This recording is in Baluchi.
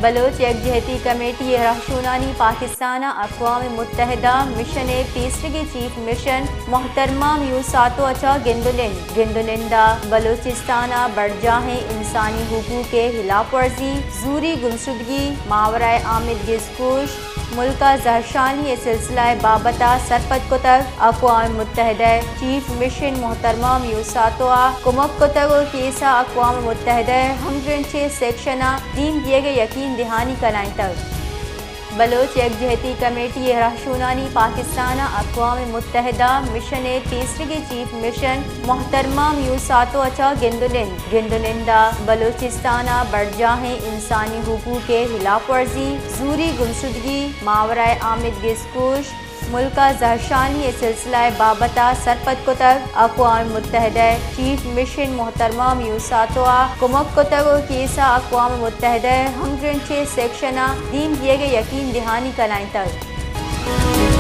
بلوچ یکجہتی کمیٹی ءِ رہشونانی پاکستان ءَ اقوام متحدہ مشن ءِ پیسریگیں چیف مشن محترمہ میوساتو ءَ چہ گند ءُ نند۔ گند ءُ نند ءَ بلوچستان ءَ برجاہیں انسانی حقوق ءِ ہلاپ ورزی، زوری گمشدگی، ماورائے آمد گیسکوش، ملک ءَ زہرشانی ءِ سلسلہ ءِ بابت ءَ سرپد کتگ۔ اقوام متحدہ ءِ چیف مشن محترمہ میوساتو ءَ کمک کتگ ءُ کیس ءَ اقوام متحدہ ءِ ہمگرنچیں سیکشن ءَ دیم دیگ ءِ یقین دہانی کنائینتگ۔ بلوچ یکجہتی کمیٹی ءِ رہشونانی پاکستان ءَ اقوام متحدہ مشن ءِ پیسریگیں چیف مشن محترمہ میوساتو ءَ چہ گند ءُ نند۔ گند ءُ نند ءَ بلوچستان ءَ برجاہیں انسانی حقوق ءِ ہلاپ ورزی، زوری گمشدگی، ماورائے آمد گیسکوش، ملک ءَ زہرشانی ءِ سلسلہ ءِ بابت ءَ سرپد کتگ۔ اقوام متحدہ ءِ چیف مشن محترمہ میوساتو ءَ کمک کتگ ءُ کیس ءَ اقوام متحدہ ءِ ہمگرنچیں سیکشن ءَ دیم دیگ ءِ یقین دہانی کنائینتگ۔